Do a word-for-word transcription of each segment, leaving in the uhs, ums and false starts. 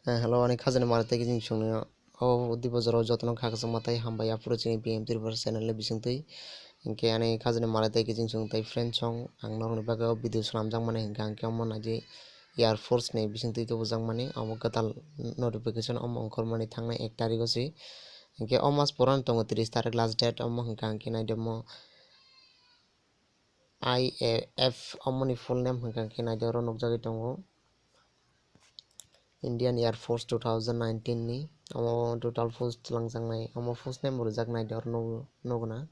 Eh, hello, ani khajani mari tei kiching chwngno o dibo jora jotono kha kwchangma tei hambai aphuru chini P M Tripura channel ni bisingtwi. Hinkhe ani khajani mari tei kiching chwng tei friend song ang norokni bagwi o video swnamjakmani hinkhe ang khe omo naidi Air Force ni bisingtwi tubujakmani omo kwtal notification omo ongkhormani thangnai ek tarikgo se. Hinkhe o mas purano tongo tris tarik last date omo hinkhe ang khe naidi omo I A F omoni full name hinkhe ang khe naidi oro nukjagwi tongo. Indian Air Force two thousand nineteen ni omo total post langjaknai, omo post name bo rijak naidi oro nugo, nuguna.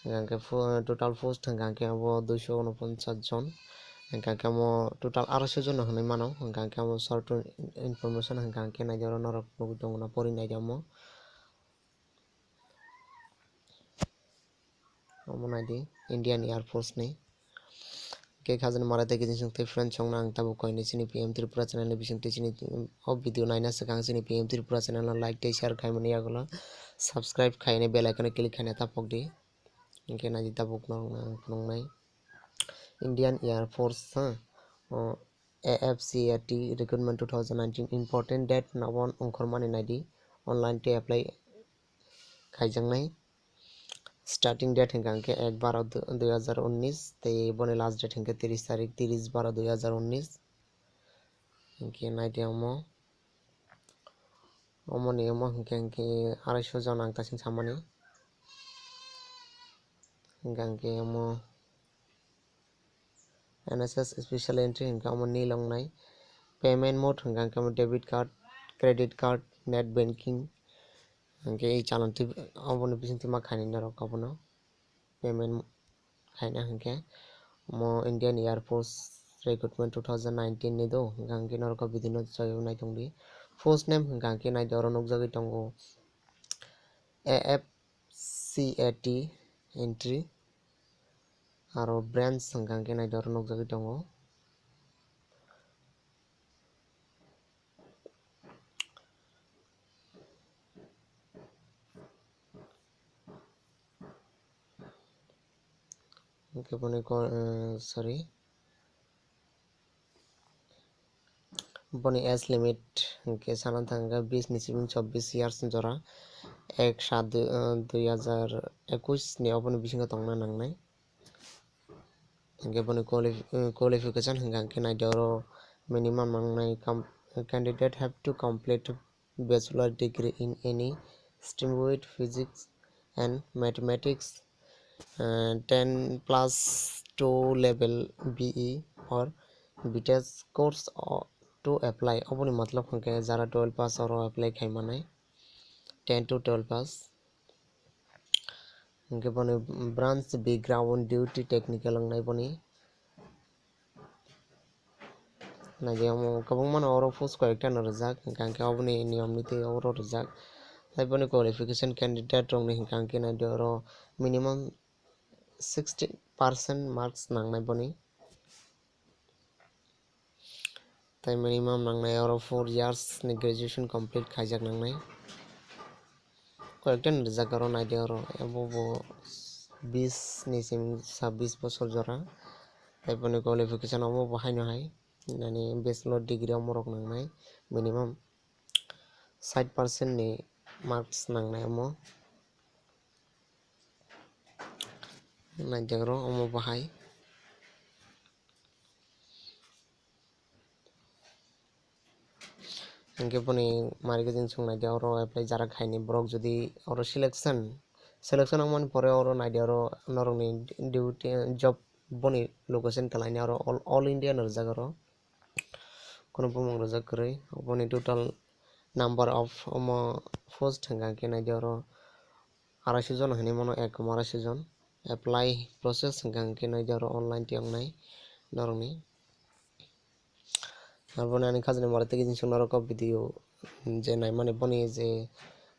Hinkhe fu-, total post hinkhe abo duiso unoponchas jon. Hinkhe omo total aroiso jon hinwi mano. Hinkhe omo short information hinkhe naidi oro norok nugwi tongona pori naidi omo. Omo naidi Indian Air Force ni. Khe khajani mari tei kiching chwng tei friend songno ang tabuk koinwi chini P M Tripura channel ni bisingtwi chini o video naina swkang chini P M Tripura channel no like tei share khaimani yagulo subscribe khaina bell icon o click khaina tapokdi. Hinkhe naidi tabuk norokno ang phunuknai Indian Air Force ha, o, A F C A T recruitment two thousand nineteen important date nabo ongkhormani naidi online tei apply khaijaknai. Starting date hinkha hinkhe ek baro dui hazar unnis tei boni last date hinkhe tris tarik, tris baro dui hazar unnis. Hinkhe naidi omo, omoni omo hinkhe hinkhe aroiso jon ang tasing samani. Hinkha hinkhe omo N S S special entry hinkha omo nil wngnai. Payment mode hinkha hinkhe omo debit card, credit card, net banking. Hinkhe ei chalantwi oboni bisingtwi ma khainai norok abono payment khaina hinkhe omo Indian Air Force recruitment two thousand nineteen ni do, hinkha hinkhe norok o video no chaywi naitongdi. Post name hinkha hinkhe naidi oro nukjagwi tongo A F C A T entry. Aro branch hinkha hinkhe naidi oro nukjagwi tongo. Hinkhe boni ko-, eh, sorry. Boni age limit hinkhe sana thangkha bis ni simi chobbish years jora, ek sat dui, eh, dui hazar ekwis ni oboni bisingo tongna nangnai. Hinkhe boni quali-, eh, qualification hinkha hinkhe naidi oro minimum nangnai com-, candidate have to complete bachelor degree in any stream with physics and mathematics, uh, ten plus two level B E or B Tech course, uh, to apply. Oboni matlab hinkhe jara twelve pass oro apply khai manai, ten to twelve pass. Hinkhe boni branch background duty technical wngnai boni. Naidi omo kwbangmano oro post koyektano rijak, hinkha hinkhe oboni niyom niti oro rijak. Tai boni qualification candidate rokni hinkha hinkhe naidi oro minimum sixty percent marks nangnai boni. Tai minimum nangnai oro four years ni graduation complete khaijak nangnai. Koyekta ni rijak oro naidi oro, abo bo bis ni simi sabis bosor jora. Tai boni qualification omo bo haino hai, nani bachelor degree omo rok nangnai, minimum sait percent ni marks nangnai omo. Naidi oro omo bo hai. Hinkhe boni mari gajin song naidi oro apply jara khaini borok jodi oro selection, selection wngmani pore oro naidi oro norokni duty job boni location kwlaini oro all, all India no rijak oro. Kheno bumung rijak kwrwi. Oboni total number of omo post hinkha hinkhe naidi oro aroiso jon hinwi mano, ek kom aroiso jon. Apply process hinkha hinkhe naidi oro online tei wngnai norokni. Aboni ani khajani mari tei kiching song norok o video je naimani boni je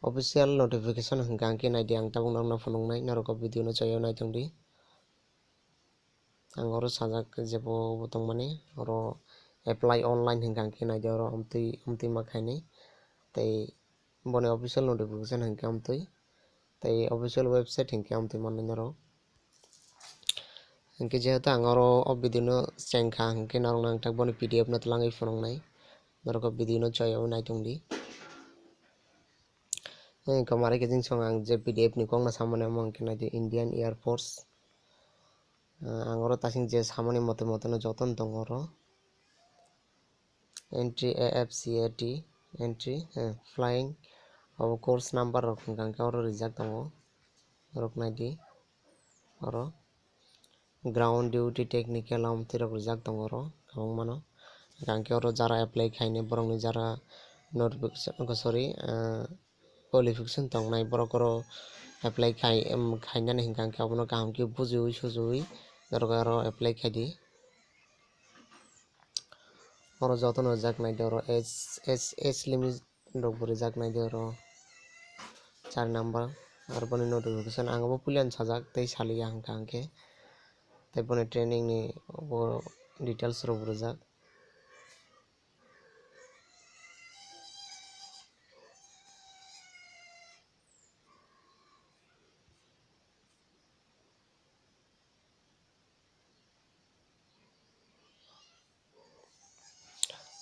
official notification hinkha hinkhe naidi ang tabuk norokno phunuknai, norok o video no chaywi naitongdi. Ang oro sajak jebo bo tongmani, oro apply online hinkha hinkhe naidi oro amtwi, amtwi ma khainai. Tei boni official notification hinkhe amtwi, tei official website hinkhe amtwi mannai norok. Hinkhe jehetu ang oro o video no chengkha, hinkhe norokno ang tak boni P D F no twlangwi phunuknai. Norok o video no chaya o naitung di. Hwnkhe mare khe jingsong ang je P D F ni kokno samani omo hwnkhe naidi Indian Air Force. Ah, ang oro tasing je samani mote mote no jotono tongo oro. Entry A F C A T, entry, eh, flying, abo course number rok hwnkha hwnkhe oro rijak tongo, norok naidi oro ground duty technical amo twi rok rijak tongo oro kwbangma no, hwnkha hwnkhe oro jara apply khainai borokni jara notification, sorry, ah, qualification tongnai borok oro apply khai, em, khainani hwnkha hwnkhe abono kaham khe bujiwi sujiwi norok oro apply khaidi. Oro jotono rijak naidi oro age, age, age limit rok bo rijak naidi oro char number. Aro boni notification ang bo puilano sajak tei saliya hwnkha hwnkhe tei boni training ni bo details rok bo rijak.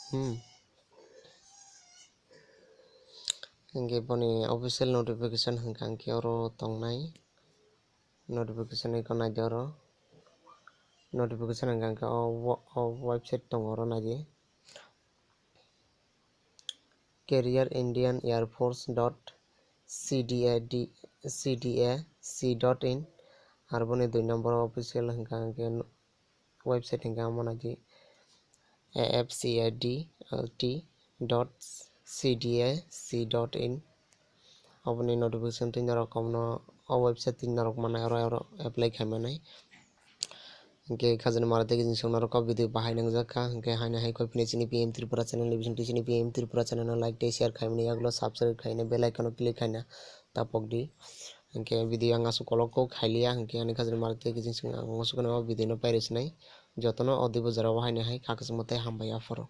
Hmm. Hwnkhe boni official notification hwnkha hwnkhe oro tongnai. Notification icon naidi oro. Notification hwnkha hwnkhe o, o website tongo oro naidi. Career Indian Air Force dot C D A D, C D A C dot in. Aro boni dui number official hwnkha hwnkhe website hwnkhe amo naidi A F C A D L T dot C D A C dot in. Oboni notification twi norok komno o website twi norok manai oro, oro apply khai manai. Hwnkhe khajani mara tei gini song norok o video bahai nangjakha, hwnkhe haino hai koi phini chini P M Tripura channel ni bisingtwi chini P M Tripura channel no like tei share khaimani yagulo subscribe khaina bell icon o click khaina tapok di. Hwnkhe video ang aswk kolok kok khailiya, hwnkhe ani khajani mara tei gini song ang aswk no video no pairwsinai. Jotono o dui bujaro haino hai kha kwchangma tei hambai aphuru.